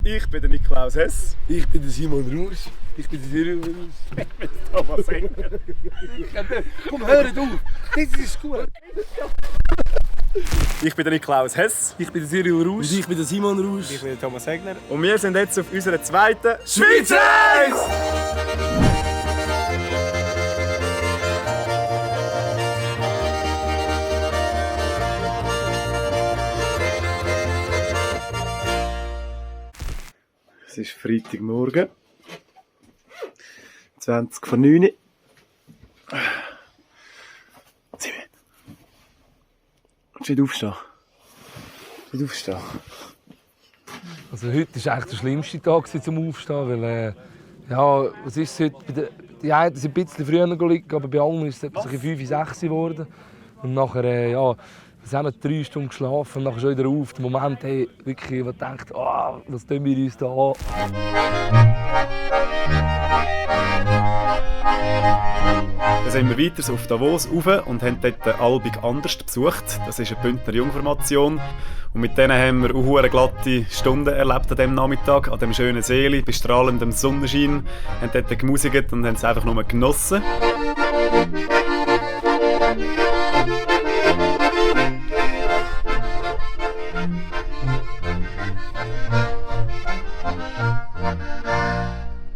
Ich bin der Niklaus Hess. Ich bin der Simon Rurs. Ich bin der Cyril Rurs. Ich bin der Thomas Engler. Komm, hört auf! Das ist gut! Ich bin der Niklaus Hess. Ich bin der Cyril Rurs. Und ich bin der Simon Rurs. Ich bin der Thomas Engler. Und wir sind jetzt auf unserer zweiten Schweiz! Es ist Freitagmorgen, 20 vor 9 Uhr. Simon, willst du nicht aufstehen? Nicht aufstehen? Also heute war eigentlich der schlimmste Tag zum Aufstehen, weil ja, was ist es heute? Die einen sind ein bisschen früher liegen, aber bei allen ist es etwa 5, 6 geworden. Und nachher, ja, wir haben 3 Stunden geschlafen und nachher schon wieder auf. Der Moment, hey, wirklich, wo denkt, oh, was tun wir uns da an? Dann sind wir weiter auf Davos rauf und haben dort den Albig Anders besucht. Das ist eine Bündner Jungformation. Und mit denen haben wir auch eine glatte Stunde erlebt an diesem Nachmittag, an diesem schönen See, bei strahlendem Sonnenschein. Wir haben dort gemusikt und haben es einfach nur genossen.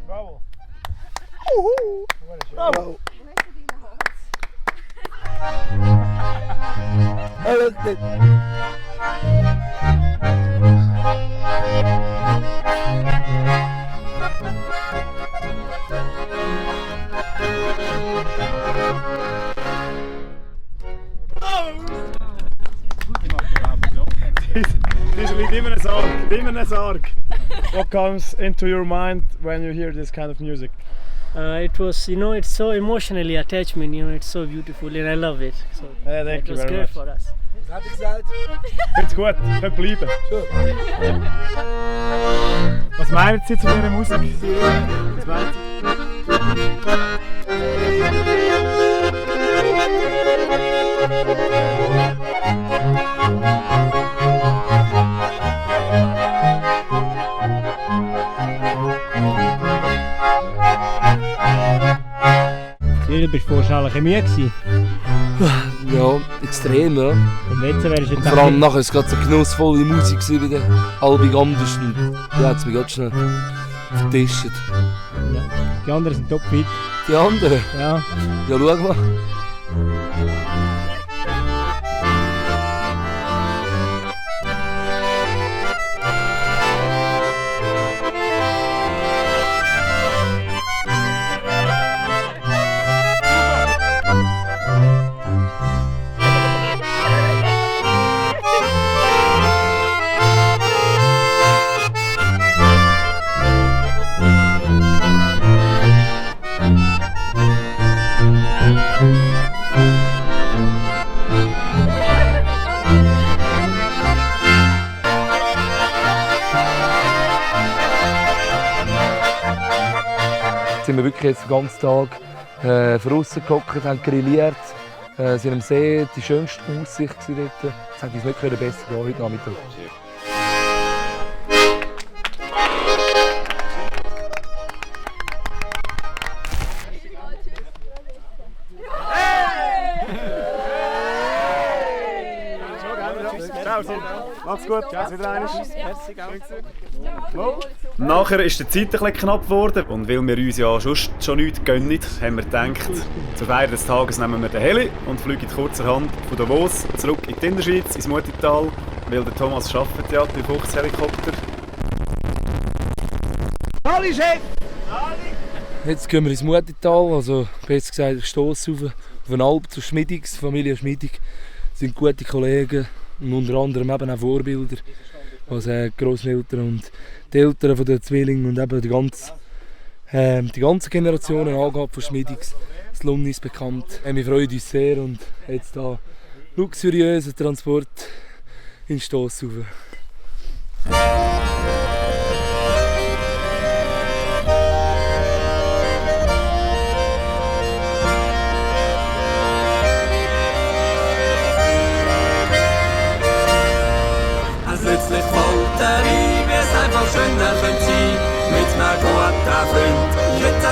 Bravo. Bravo! Diese liegt immer eine Sorge. What comes into your mind when you hear this kind of music? It was, it's so emotionally attachment, it's so beautiful and I love it. So Yeah, thank it you was very great much. for us. Was hat er gesagt? Find's gut, könnt bleiben. Was meinen Sie zu dieser Musik? Was meinen Sie? Cyril, bist du vorher Chemie gewesen? Ja, extrem, ja. Und jetzt wärst du Und vor allem nachher war es gerade so genussvolle Musik wie der Albig Anders. Und ja, hat es mich ganz schnell vertischt. Die anderen sind topfit. Die anderen? Ja. Ja, schau mal. Jetzt sind wir wirklich jetzt den ganzen Tag draussen gehockt, haben grilliert, sind am See, die schönste Aussicht dort. Es hätte uns nicht besser gehen heute Nachmittag. Macht's gut, bis wieder einmal. Nachher ist die Zeit ein bisschen knapp geworden und weil wir uns ja schon nichts gönnen, haben wir gedacht, zur Feier des Tages nehmen wir den Heli und fliegen kurzerhand von Davos zurück in die Innerschweiz, ins Mutital, weil der Thomas arbeitet ja bei Fuchshelikopter. Halli, Chef! Jetzt gehen wir ins Mutital, also besser gesagt, ich stosse auf eine Alp zu Schmiedigs, Familie Schmiedig. Das sind gute Kollegen und unter anderem eben auch Vorbilder, also Grosseltern und die Eltern von den Zwillingen und eben die ganze Generation Angabe von Schmiedigs. Das Lund ist bekannt. Wir freuen uns sehr und jetzt hier luxuriöser Transport in Stoss rauf. Plötzlich fällt der Wein, wie es einfach schön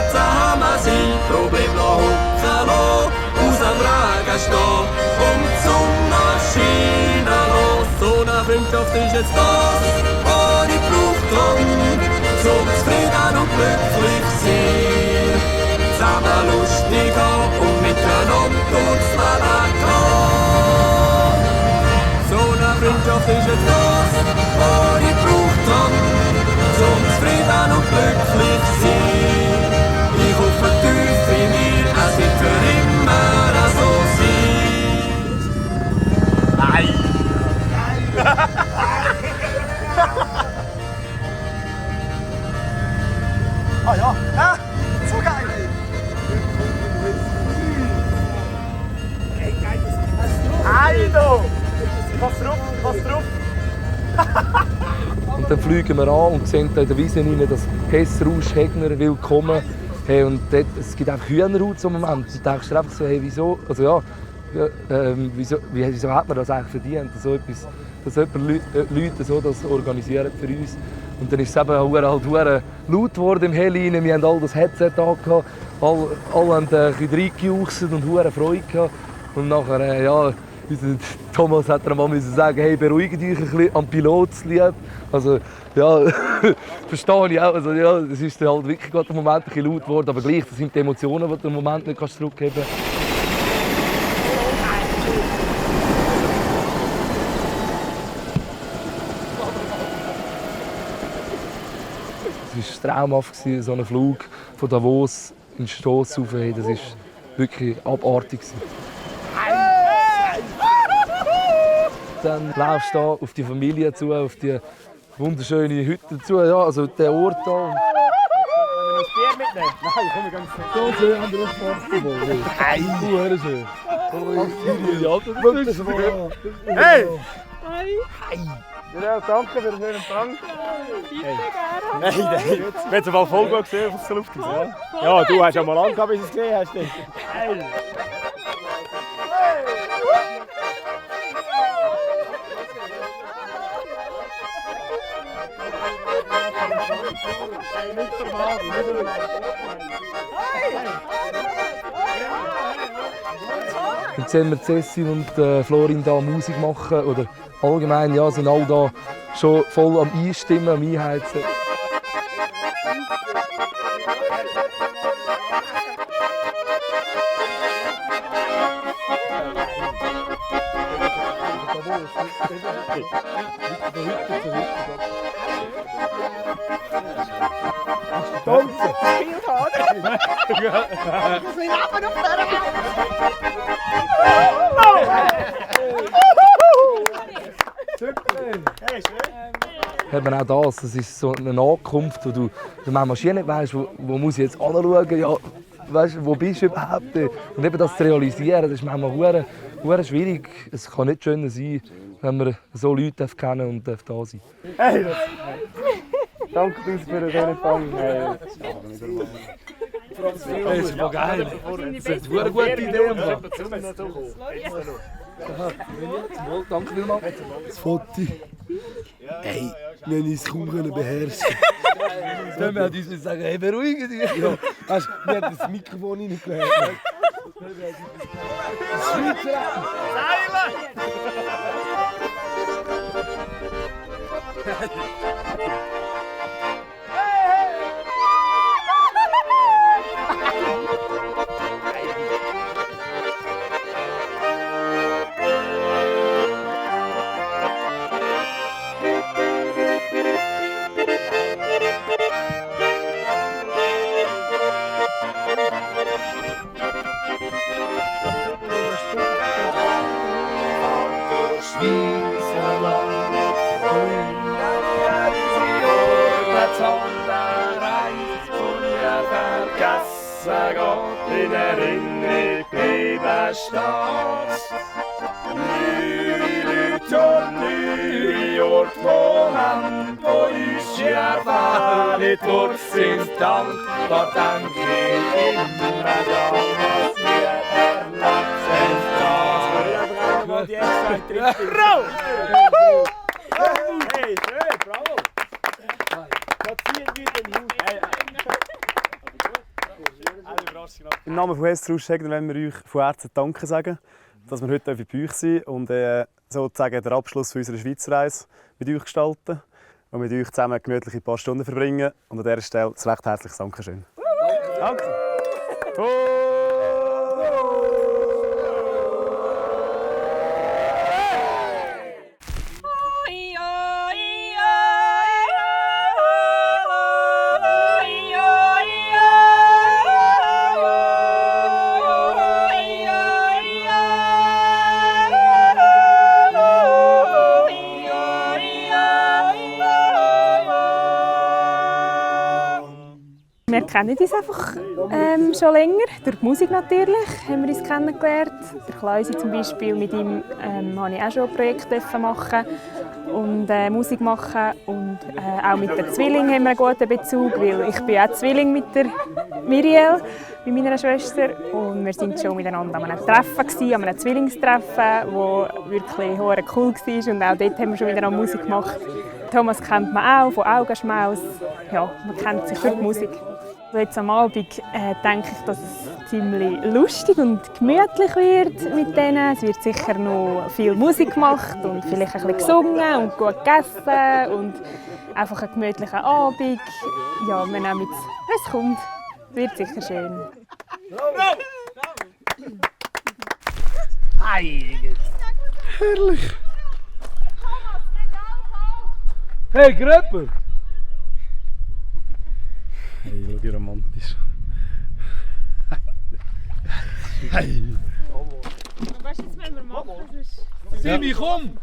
zusammen sein, Problem hocken lassen, aus dem Regen stehen und die Sonne scheinen lassen. So eine Freundschaft ist jetzt das, was ich braucht habe, zum zufrieden und glücklich sein. Zusammen lustig haben und miteinander durchs Leben gehen. So eine Freundschaft ist jetzt das, was ich braucht habe, zum zufrieden und glücklich sein. Ich hoffe tief in mir, es wird für immer so sein. Nein! Ah ja, so geil! Alter! Was drauf? Und dann fliegen wir an und sehen da in der Wiese rein, dass Hess, Rausch, Hegner, willkommen. Hey, und dort, es gibt einfach Hühnerhaut im Moment. Und denkst du einfach so, hey, wieso? Also ja, wieso hat man das eigentlich verdient? So etwas, dass Leute so das organisieren für uns. Und dann ist es eben halt laut geworden im Heli rein. Wir haben all das Headset angehabt. Alle haben ein bisschen reingejuchst und hure Freude gehabt. Und nachher, ja, unser Thomas hat dann mal sagen, hey, beruhigt euch ein bisschen am Pilot zu lieb. Also, ja, verstehe ich auch. Also, ja, es ist halt wirklich gerade im Moment ein bisschen laut geworden, aber gleich, das sind die Emotionen, die du im Moment nicht zurückgeben kannst. Es war traumhaft, so ein Flug von Davos in Stoss rauf. Hey, das war wirklich abartig. Dann laufst du da auf die Familie zu, auf die wunderschöne Hütte zu, ja, also der Ort hier. Wenn wir noch das Bier mitnehmen? Nein, komm, wir gehen So schön haben wir das gemacht. Hey! Hey! Ja, danke für den schönen Empfang. Nein, wir haben es mal voll gut gesehen, was es Luft ist. Ja, du hast ja mal angehabt, bis du es gesehen hast. Hey! Jetzt sehen wir Cessi und Florin da Musik machen oder allgemein, ja, sind alle da schon voll am Einstimmen, am Einheizen. Hat man auch das ist so eine Ankunft, wo du manchmal nicht weißt, wo muss ich jetzt anschauen, ja, weißt, wo bist du überhaupt? Und eben das zu realisieren, das ist manchmal sehr schwierig. Es kann nicht schöner sein, wenn man so Leute kennen und da sein darf. Hey, danke für den schönen Empfang. Das ist voll geil. Das ist eine gute Idee. Danke vielmals. Das Foto. Ey, wir haben uns kaum beherrschen. Dann werden wir uns sagen, hey, beruhige dich. Ja, weißt, wir haben das Mikrofon reingelegt. In Erinnerung bleiben steht. Neue Leute und neue Orte, wo uns erfahren durch sind dankbar, denke ich immer daran, was wir erlebt haben. Hey, schön, bravo! Da ziehen wir den Hut. Im Namen von Hestrausch wollen wir euch von Herzen Danke sagen, dass wir heute bei euch sind und sozusagen den Abschluss unserer Schweizer Reise mit euch gestalten und mit euch zusammen gemütlich ein paar Stunden verbringen. Und an dieser Stelle ein recht herzliches Dankeschön. Danke! Wir kennen uns einfach schon länger, durch die Musik natürlich haben wir uns kennengelernt. Der Kleusi zum Beispiel, mit ihm habe ich auch schon ein Projekt machen und Musik machen. Und auch mit den Zwillingen haben wir einen guten Bezug, weil ich bin auch Zwilling mit der Miriel, mit meiner Schwester. Und wir waren schon miteinander an einem Treffen, an einem Zwillingstreffen, das wirklich cool war. Und auch dort haben wir schon miteinander Musik gemacht. Thomas kennt man auch von Augenschmaus. Ja, man kennt sich für die Musik. Jetzt am Abend denke ich, dass es ziemlich lustig und gemütlich wird mit denen. Es wird sicher noch viel Musik gemacht und vielleicht ein bisschen gesungen und gut gegessen und einfach ein gemütlicher Abend. Ja, wir nehmen jetzt, es kommt. Es wird sicher schön. Herrlich! Hey, Gröpper! Hey, schau wie romantisch. Hey! Weißt du, jetzt müssen wir machen. Simi, komm!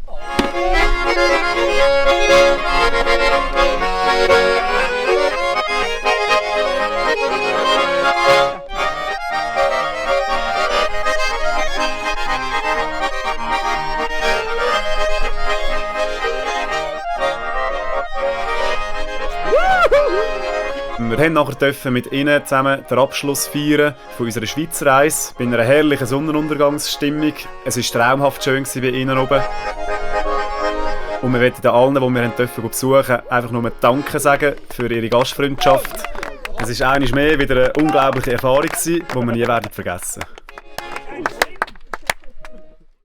Wir durften nachher mit ihnen zusammen den Abschluss feiern von unserer Schweizer Reise bei einer herrlichen Sonnenuntergangsstimmung. Es war traumhaft schön bei ihnen oben. Und wir möchten allen, die wir besuchen durften, einfach nur Danke sagen für ihre Gastfreundschaft. Es war einmal mehr wieder eine unglaubliche Erfahrung, die wir nie vergessen werden.